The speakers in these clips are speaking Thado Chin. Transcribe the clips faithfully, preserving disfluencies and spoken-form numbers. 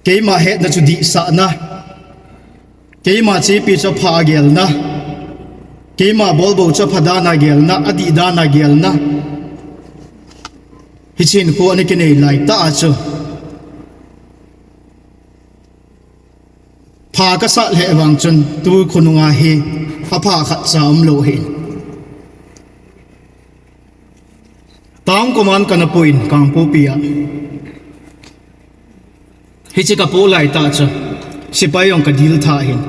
Keima hetna chu dihsahna, keima chepi chu apha gelna, keima bolbou chu apha dan a gelna, adih dan a gelna. Hiche hinkho ana kinei laitah a chu pha kasah lheh vang chun tu khonunga hi apha khatcha umlou ahi. Town command kana puiyin Kangpokpi a. Hiche kapoh laitah chu sepai jong kadil tha ahin.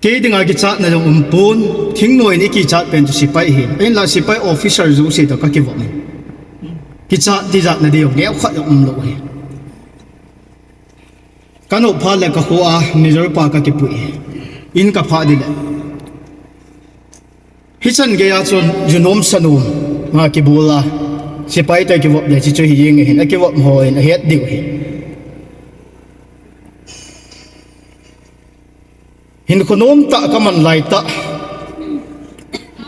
Kei dinga kichatna jong umpon, thingnoi in ikichat pen chu sepai ahin. Ahinla sepai officer jouse toh kakivop in, kichat tijatna ding jong neokhat jong umlou ahi. Kanop phat le kakho a major pa kakipui, in kaphah ding le. Hichan geiya chun junom sanom a kibol a, sepai toh kivop le hiche chu hijeng ahin, akivop hon ahet diu ahi. Hinkho nomtah kaman laitah,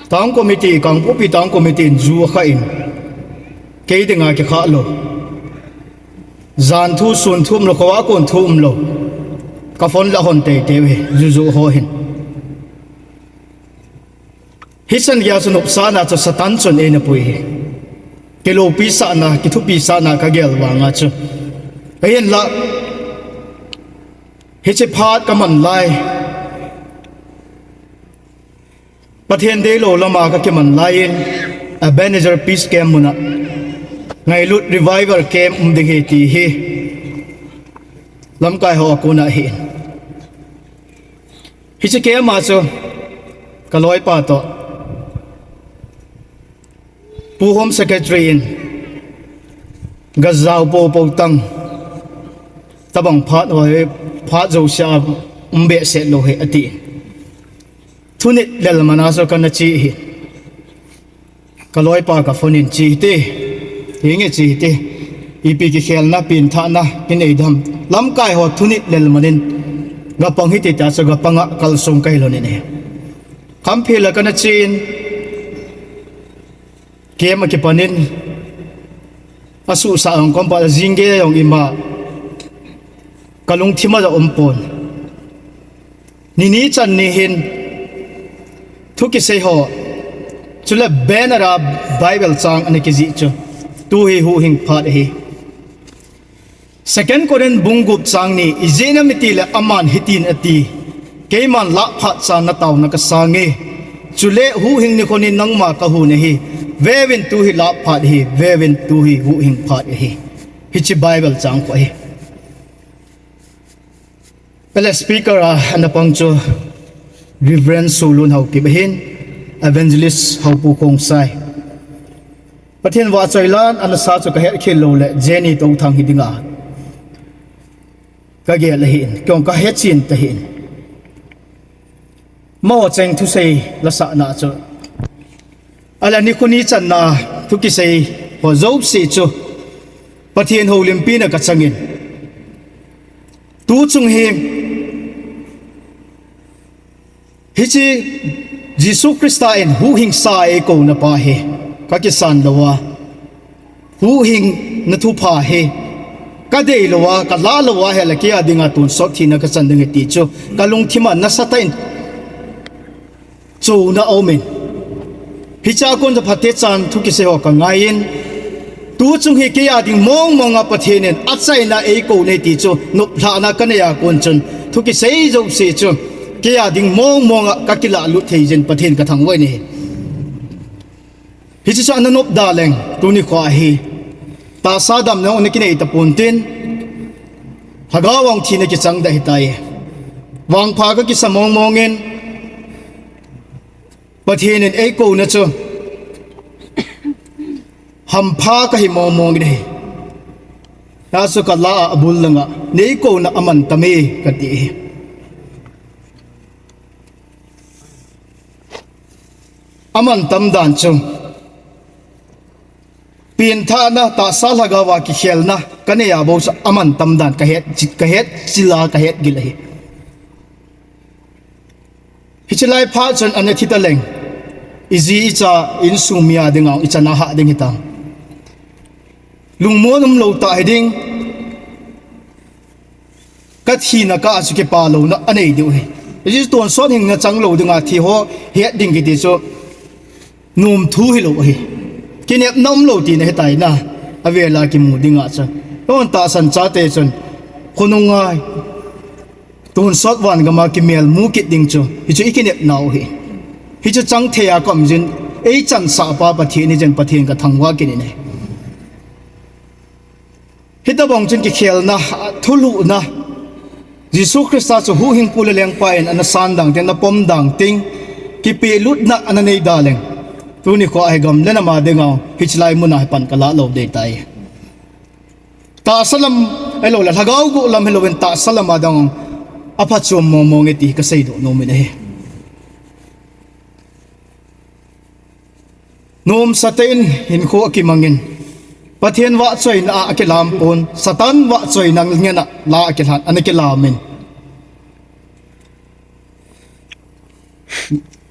Town Committee, Kangpokpi Town Committee in ju akhah in, kei dinga kikhah lou. Jan thu sun thu umlou, khovah kon thu umlou. Ka phone la hon teitei uhi, juju ho hin. Hichan geiya chu nopsahna chu Satan chun eina pui ahi. Kiloupi sahna, kithupi sahna kagel vanga chu. Ahinla, hiche phat kaman lai, Pathen deilou lama kakiman laiyin, Ebenezer Peace Camp muna, Ngailut Revival Camp um ding ahi ti hi lamkai ho akona ahin. Hiche camp a chu kaloipa toh Pu Home Secretary in gajao popo tang, tobang phat ho hi phat jousea um behseh lou ahi atin. Thunit lel mana chu kana che ahi. Kaloipa ka phone in che hite, hinge che hite, ipi kikhelna, pengthahna kinei dem, lamkai ho thunit lel manin gapang hite tia chu gapanga kalsong kahi lhonin ahi. Khamphel a kana chen, camp akipanin, asuhsah jong kaum phat a jinggei jong ima, kalungthim a jong umpon. Nini chan ni hin thu kisei ho, chule banner a Bible chang ana kijih chu, tu hi huhhing phat ahi. Second Corinth bung gup chang ni, ijeh inem itile aman hitin ati, keiman lah phat chan nataona kasange, chule huhhing nikho nin nangma kahu nahi, veuvin tu hi lah phat ahi, veuvin tu hi huhhing phat ahi. Hiche Bible chang khu ahi. Pele speaker a ana pang chu Reverend Solun Haokip ahin, Evangelist Haopu Khongsai. Pathen vahchoi lan ana sa chu kahet khel lou le Jenny Touthang hi dinga kagel ahin, keiin kahet chen tahin. Amaho cheng thusei lasahna chu, ahile nikho ni channa thu kisei ho jouse chu Pathen houlimpina kachangin, tuchung hi hiche Jesu Christa in huhhingsa eikouna pa hi kakisan louva, huhhingna thupha hi kadei louva, kalah louva ahile kei a dinga tonsot thina kachan ding ahi ti chu kalungthim a nasatah in chouna aumin, hichea kon chu phatechan thu kisei ho kangaiyin, tuchung hi kei a ding mongmonga Pathen in achaina eikouna ahi ti chu noplhahna kanei a kon chun thu kisei jouse chu kei a ding mongmonga kakilah lut thei jin Pathen kathangvah in ahi. Hiche chu ana nopda leng, tuni khoa hi tahsa damna ana kinei tapontin, lhagao a thina kichang da ahitai. Vangpha kakisa mongmongin, Pathen in eikouna chu hampha kahi mongmongin ahi. Hijeh chun kalah a abul langa, neikouna amantam e kati ahi. Amantam dan chu, pengthahna, tahsa lhagao a kikhelna kanei a bou chu amantam dan kahet, kahet chil a kahet gil ahi. Hiche lai phat chun ana thi taleng, iji icha insung mi a dinga ichan a hah ding hitam. Lungmon umlou tah hiding, Ka thina kah a chu kipah louna anei diu ahi. Hichu tonsot hing nachang lou dinga thi ho het ding kiti chu nom thu hilou ahi. Kinepna umlou tina ahitai na. Avela kimu dinga chu. Hon tahsan chate chun khonunga tonsot van gama kimelmu kit ding chu hichu i kinepnau ahi. Hichu chang thei a ka um jin, ei chansah pa Pathen hichun Pathen ka thangvah kit in ahi. Hitobang chun kikhelna, thulhuhna, Jesu Christa chu huhhingpu le lengpa in ana san dang teng, ana pom dang teng, kipehlutna ana nei da leng. Tuni kho a hi gam le nam a dinga hiche lai muna hi pan ka lah lou ding ahitai. Tahsa lam ahilou le lhagao guh lam hilouvin tahsa lam a dang aphachom mong mong e ti ka seidoh nom in ahi. Nomsa tah in hinkho akimangin, Pathen vahchoina a akilam pon, Satan vahchoina ngen a la akilhan, ana kilamin.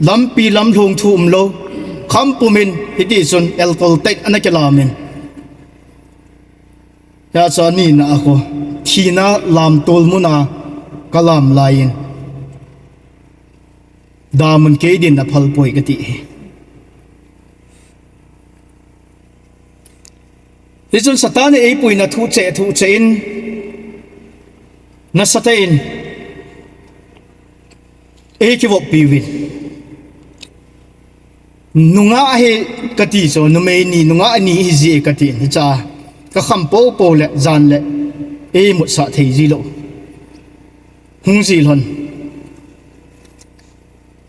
Lampi lamlhung thu umlou, khampumin hiti chun eltol tah in ana kilamin. Hiche a nina a kho, thina lamtol muna kalam laiyin, damun kei dinna phalpoi kati ahi. Hichun Satan in eipuina thuh cheh thuh cheh in, nasatah in eikivoppi uvin. Nungah ahi kati chu, numei ni, nungah ni hiji e kati in, hiche a kakham poupou le jan le eimutsah thei jilou hung ji lhon.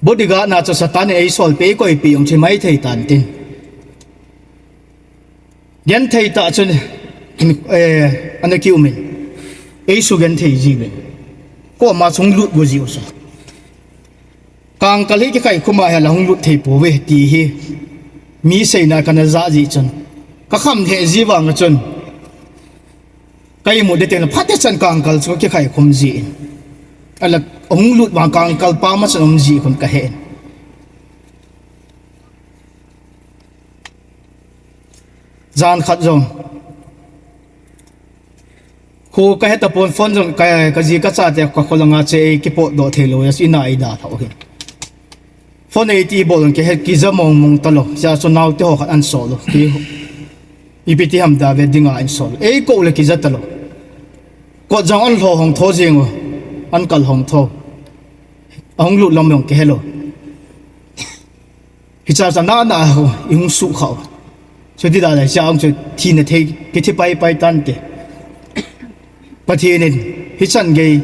Bodyguard na chu Satan in eisolpeh, eikoipeh jong chu himaithei tan tin. Genthei tah chun, eh, ana kiumin, eisugenthei jiuvin. Koma chu hung lut go jiu chu. Kangkal hi kikhaikhum a hile hung lut thei pouve ti hi mi seina kana ja jeh chun, kakham lheh ji vanga chun, ka imut ding tengle phatechan kangkal chu kikhaikhum jin, ahile hung lut vang kangkal pam a chun um ji khun kahen. Jan khat jong kho kahetapon, phone jong ka, kaji kachate kakholanga che eikipotdoh theilou, ina eidalhau hin. Phone eiti bol jong kihe, kija mong mong talou, hijeh chun naote ho khat ahinsol u, ipi ti ham dave dinga ahinsol u, eikou le kija talou. Kot jong ahinlho hong tho jeng u, ahinkal hong tho. Ahung lut lam jong kihelou. Hiche a chu nana a ihung suhkhah u, chuti daleh hiche a hung chu thina thei, kithi paipai tante. Pathen in hichan gei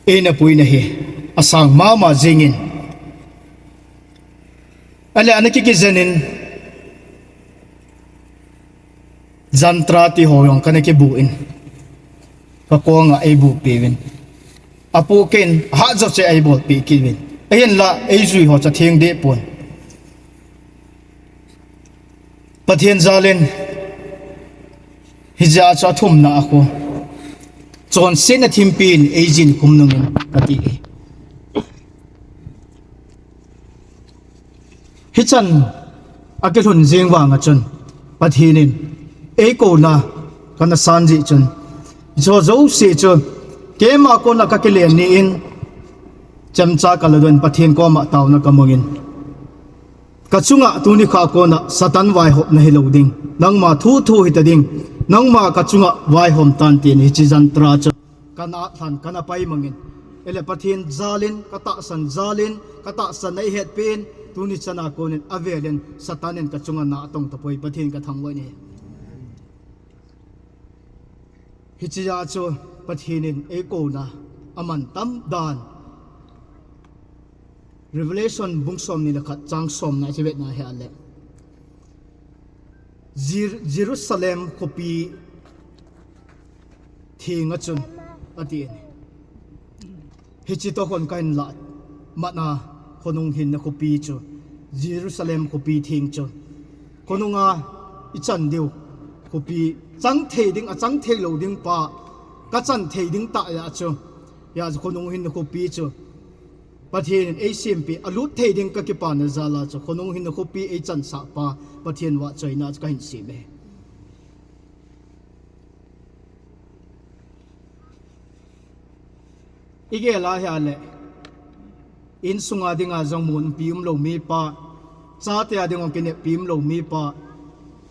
eina puina hi asang mama jengin, ahile ana kikijen in, jantra ti ho jong kana kibu in, kakonga eibuhpeh uvin, apoh keiin ahat jouse eibolpeh kit uvin, ahinla eijui ho chu atheng dehpon. Pathen jal in, hijeh a chu athumna a kho, chonsetna thimpi in eijin khum nungin kati e. Hichan akilhun jeng vanga chun, Pathen in eikouna kana san jeh chun, hicheho jouse chu keima kona kakilen ni in, chemcha kaladoh in Pathen koma taona kamangin, kachunga tuni kha kona Satan vaihopna hilou ding, nangma thuthu hita ding, nangma kachunga vaihom tan tin hiche jantra chu kana lhan, kana paimangin, ahile Pathen jal in, katahsan jal in, katahsanna eihetpeh in, tuni chana konin avel in Satan in kachunga na atong tapoi, Pathen kathangvah in ahi. Hichea chu Pathen in eikouna amantam dan, Revelation bung somni le khat chang somna ivetna ahile, Jer-, Jerusalem khopi thenga chun, atin. Hiche toh khon kahin lah matna, khonung hinna khopi chu, Jerusalem khopi theng chu, khonunga ichan diu khopi, chang thei ding, achang theilou ding pa, kachan thei ding tah a chu, hia chu khonung hinna khopi chu Pathen in eisempeh, alut thei ding kakipana jal a chu khonung hinna khopi eichansah pa Pathen vahchoina chu kahin sem e. Igel a hia le, insunga dinga jong mun pi umlou mipa, chate a dinga kineppi umlou mipa,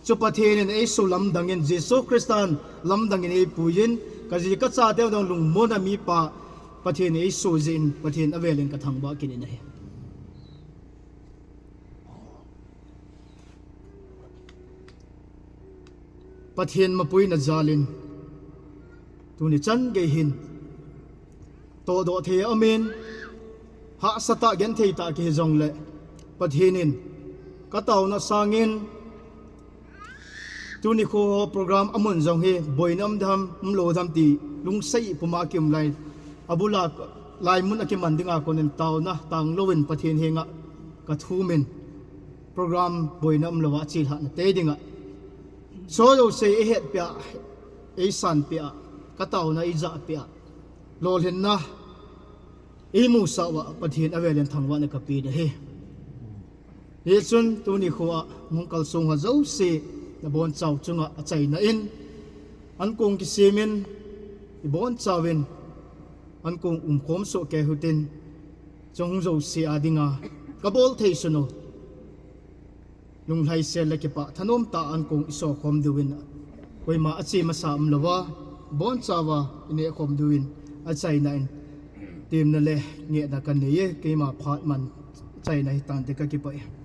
chu Pathen in eiso lamdang in, Jesu Christan lamdang in eipuiyin, kaji kachate dong lungmon a mipa, Pathen in eiso jeh in, Pathen avel in kathangvah kit in ahi. Pathen mapuina jal in, tuni chan gei hin, todoh thei a um in, hahsatah genthei tah kihi jongle, Pathen in, kataona sangin, tuni kho program amun jong hi, boina um dem, umlou dem ti, lungset puma kium lai, abula laimun akiman dinga konin taona tanglouvin Pathen henga kathumin, program boina umlouva achilhahna tei dinga, sojouse eihetpeh a, eisanpeh a, kataona eijahpeh a, lolhinna eimusah uva Pathen avel in thangvahna kapen ahi. Hichun tuni khoa hung kalsong ho jouse nabonchau chunga achaina in, ankong kisemin, ibonchauvin, ankong umkhom soh kei uhitin, chung jouse a dinga kabol thei sunu, lunglhaisel le kipah thanom tah a ankong isokhom diuvin, koima ache masa umlouva, ibonchauva inehkhom diuvin achaina in, temna le ngehna kanei e, keima phat man achaina hitante, kakipah e.